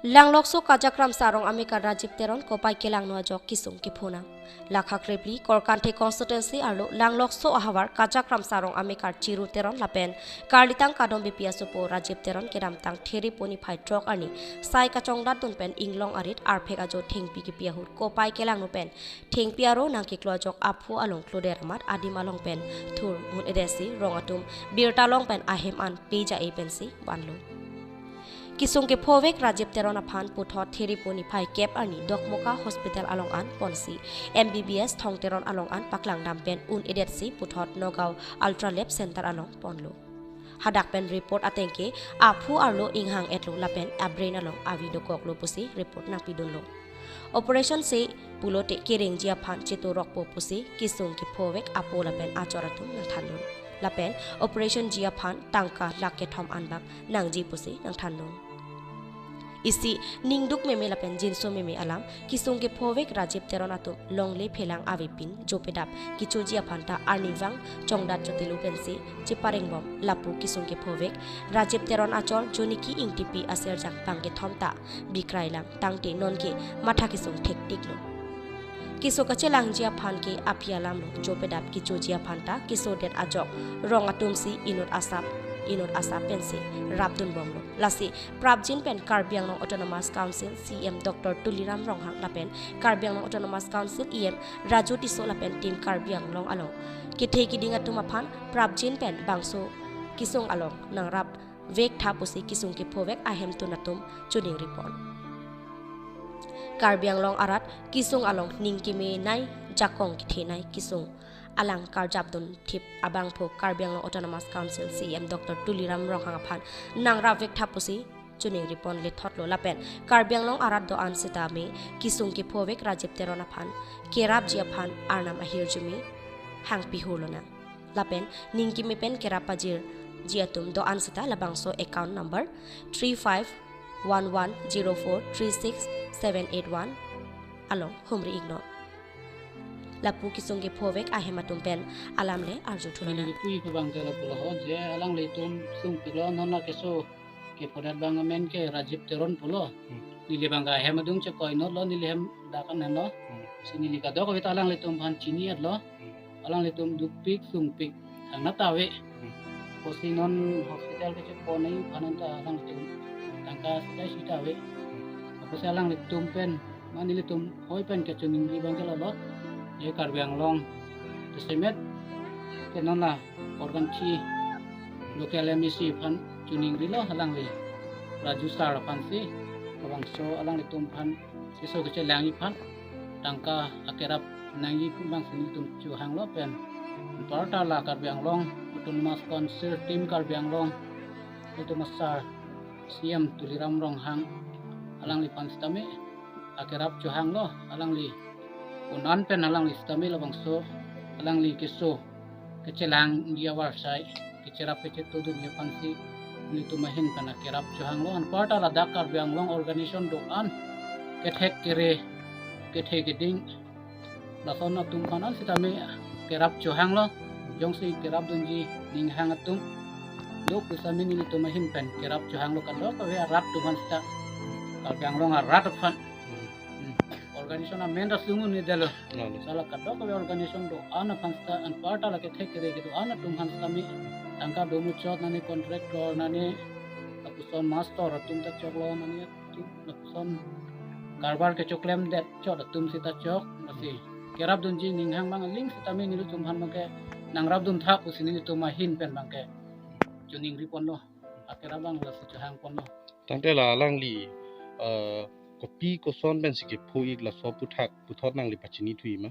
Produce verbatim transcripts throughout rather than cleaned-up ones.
Langlokso Kajakramsa arong amekar Rajiv Teron kopai kelangno ajok kesung kepho nang. Lakha krepli Korkanthi constituency arlo Langlokso ahavar Kajakramsa arong amekar Chiru Teron lapen karlitang kadom bipi asopo Rajiv Teron kedamtang Theri puni phai throk arni sai kachongdatdun pen inglong arit arphek ajo thengpi kipi ahut kopai kelangno pen thengpi aro nangkeklo ajok aphu along kloder amat adim along pen thur un-edetsi rong atum birta long pen ahem an peja-e pensi vanlo. Kesung kephovek Rajiv Teron aphan puthot Theri puni phai kep arni Dokmoka Hospital along an ponsi M B B S Thong Teron along an paklangdam pen un-edetsi puthot Nagaon Ultra Lab Center along ponlo. Hadak pen report atengke aphu arlo inghang-etlo lapen abrain along avi dokoklo pusi report nangpidunlo. Operation si pulote kerengji aphan chetorokpo pusi kesung kephovek apo lapen achor atum nangthandun. Lapen operation ji aphan tangka lakh kethom anbak nangji pusi nangthandun. Isi ningduk meme lapen jinso meme alam kesung kephovek Rajiv Teron atum longle phelang avepin jopedap kechoji aphanta arnivang chongdat chotilo pensi cheparengbom lapu kesung kephovek Rajiv Teron achor Joniki Ingtipi aserjang bang kethom ta bikrailang tangte nonke matha kesung thektiklo. Keso kachelangji aphan ke aphi alamlo, jopedap kechoji aphanta kesodet ajok rong atumsi inut asap inut asap pensi rapdunbomlo. Lasi prapjin pen Karbi Anglong Autonomous Council C E M Doctor Tuliram Ronghang lapen Karbi Anglong Autonomous Council E M Raju Tisso lapen Team Karbi Anglong along kethe kiding atum aphan prapjin pen bangso kesung along nangrap vektha pusi kesung kephovek ahemtun atum choningripon. Karbi Anglong arat kesung along ning kemenei jakong kethenei kesung alang karjapdun thip abangphu Karbi Anglong Autonomous Council C E M Doctor Tuliram Ronghang aphan nangrap vektha pusi choningripon lethotlo lapen Karbi Anglong arat do-an sitame kesung kephovek Rajiv Teron aphan kerapji aphan arnam ahirjume hangpihurlonang. Lapen ning keme pen kerap pajirji atum do-an sita labangso account number three five one one zero four three six seven eight one along humri-iknon. Lapu kesung kephovek ahem atum pen alam le arjuthulonang. Neli pui pabang ke lapu lo ho, je alanglitum sungpiklo, non la keso kephodet abang amen ke Rajiv Teron pulo. Hmm. Neli abang ke ahem adung chekoinotlo, neli hem dak an henlo. Hmm. Si neli kadokave ta alanglitum aphan chini-etlo. Hmm. Alanglitum dukpik sungpik thangnat ta ave. Hmm. Pusi non hospital kechepon-i aphan ta alanglitum tangka sita sita ave. Hmm. Pusi alanglitum pen, mane nelitum hoi pen kachiningri abang ke lalo. Je Karbi Anglong kesemet ke non la Korkanthi local M A C aphan chiningrilo, alangli Raju sir aphansi, labangso alanglitum aphan keso kechelangji aphan tangka akerap nangji pu abangsi nelitum chohanglo pen. Anparta la Karbi Anglong Autonomous Council Team Karbi Anglong Autonomous sir C E M Tuliram Ronghang alangliphan sitame akerap chohanglo, alangli un-an pen alangli sitame labangso alangli keso kechelangji avarsai kecherap kechetodunji aphansi nelitum ahin pen akerap chohanglo. Anparta ladak Karbi Anglong organization do-an kethek kere kethe keding lason atum aphan an sitame kerap chohanglo. Jongsi kerapdunji ninghang atum do pu sitame nelitum ahin pen kerap chohanglo, kadokave arat atum aphan sita, Karbi Anglong arat aphan. Hmm. Hmm. Organization amen ta sungun ni dalo. Lalo. Sala kadokave organization do-an aphan sita, anparta la kethek kere kedo-an atum aphan sitame tangka domuchot, nane contractor, nane lapuson master atum ta choklo, nane atum lapuson karbar kechoklemdet chot atum sita chok, lasi kerapdunji ninghang abang aling sitame nelitum aphan abangke nangrapdun tha pusi nelitum ahin pen abangke chiningriponlo. Akerap abang lasi chohangponlo. Tangte la alangli, eh, kopi koson pensi kepho-ik, laso aphuthak puthot nangli pachinithui ma?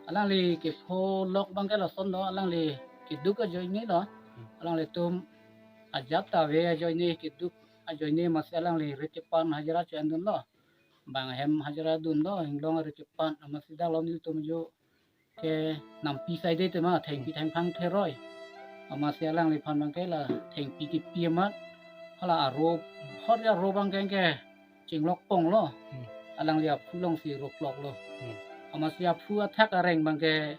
Alangli kepholok abangke lasonlo, alangli keduk ajoinelo. Hmm. Alanglitum ajat ta ave ajoine, keduk ajoine, amatsi alangli rit kepan hajira cho-endunlo. Bang ahem hajira dunlo, inglong rit kepan, amatsi dak lo nelitum ajo ke nampi saide tema, thengpi thengphang theroi. Amatsi alangliphan abangke la thengpi kipi amat, hala aro, hor ya aro abangke ke chinglokponglo. Hmm. Alangli aphu alongsi rokloklo. Hmm. Amatsi aphu athak areng abangke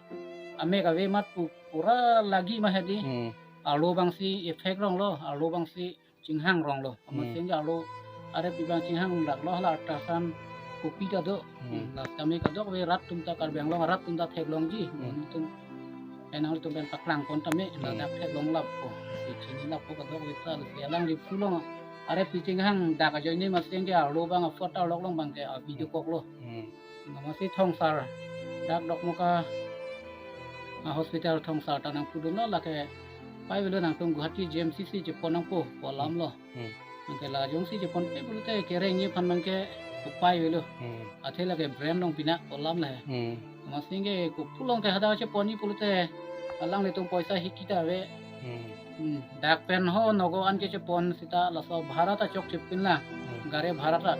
amek ave amat pu pura lagi ma hedi. Hmm. Arlo abangsi effect ronglo, arlo abangsi chinghang ronglo. Amatsi Hmm. arlo Arep pi abang chinghang dak lo hala ultrasound kopi ta do. Hmm. La tame kadokave rat atum ta Karbi Anglong arat atum ta theklongji. Hmm. Nelitum, eh, nanglitum pen paklang pon tame, Hmm. ladak theklong lappo. Si chini lappo kadokave ta, si alangli pulong. Arep pi chinghang dak ajoine amatsi ke arlo abang a-foot arlok along abang ke avi dokok lo. Hmm. Amatsi Thongsar, dak Dokmoka, ah, hospital Thongsar ta nangpudunlo, lake pai avelo, nangtum Guwahati G M C C chepon nangpo pu alam lo. Hmm. Anke la jongsi cheponpe pulote kerengji aphan abang ke upai avelo. Hmm. Athe lake brain along pina pu alam le. Hmm. Amatsi ke kopulong ke hadak cheponji pulote alanglitum poisa hiki ta ave. Hmm. Hmm. Dak pen ho nogo an ke chepon seta laso bhara ta chokche pin la. Hmm. Gari bhara ta.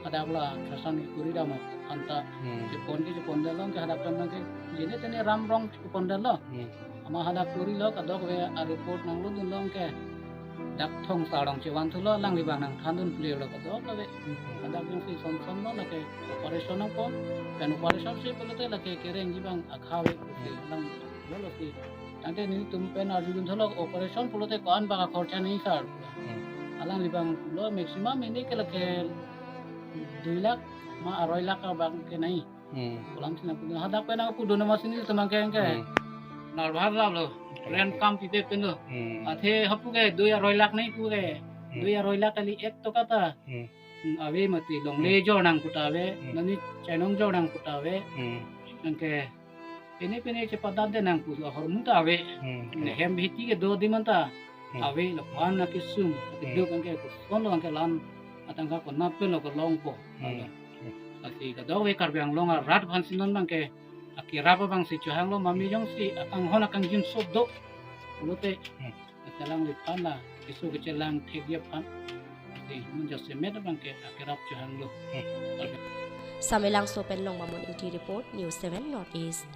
Hadak la ultrasound kuri dam aphan ta. Hmm. Chepon ke chepondetlo ke hadak pen abang ke jene tene ram rong chepondetlo. Hmm. Amat hadak kurilo kadokave a-report nanglo dunlo ke. Dak Thongsar along chevan thulo, alangli abang nangthandun phlelo kadokave. Hmm. Hadak jongsi son son lo lake operation nangpo. Pen operation si pulote lake kerengji abang akha ave pusi Hmm. lang lo lo si. Tangte nelitum pen arjudun thulo operation pulote ko-an abang akhorcha nangji sir. Hmm. Alangli abang lo maximum ini ke lake dui lakh ma aroi lakh abang ke nangji. Hmm. Pu alam si nangpudun. Hadak pen nangpudun amatsi nelitum abang ke ke. Hmm. Narbhar lap lo. Rent kam pipe pen lo. Hmm. Athe hapu ke dui aroi lakh nangji pu ke. Hmm. Dui aroi lakh kali ek toka ta. Hmm. Hmm, ave mati longle Hmm. jor nang pu ta ave. Hmm. Nani chainong jor nang pu ta ave. Hmm. Anke pine pine chepadat det nang pu ahormu ta ave. Hmm. Ne hem hiti ke do di man ta. Hmm. Ave lo pan na kesung. Hmm. Keduk anke koson lo anke lan atangka konat pen lo kelongpo. Hmm. Ave. Hmm. Lasi kadokave Karbi Anglong arat aphan si non abang ke akerap abang si chohanglo, mami jongsi akanghon akangjinso do pulote. Hmm. Kechelang liphan la, keso kechelang thekji aphan. Lasi non jasemet abang ke akerap chohanglo. Hmm. Samelangso pen Longmamon Ingti report, News seven North East.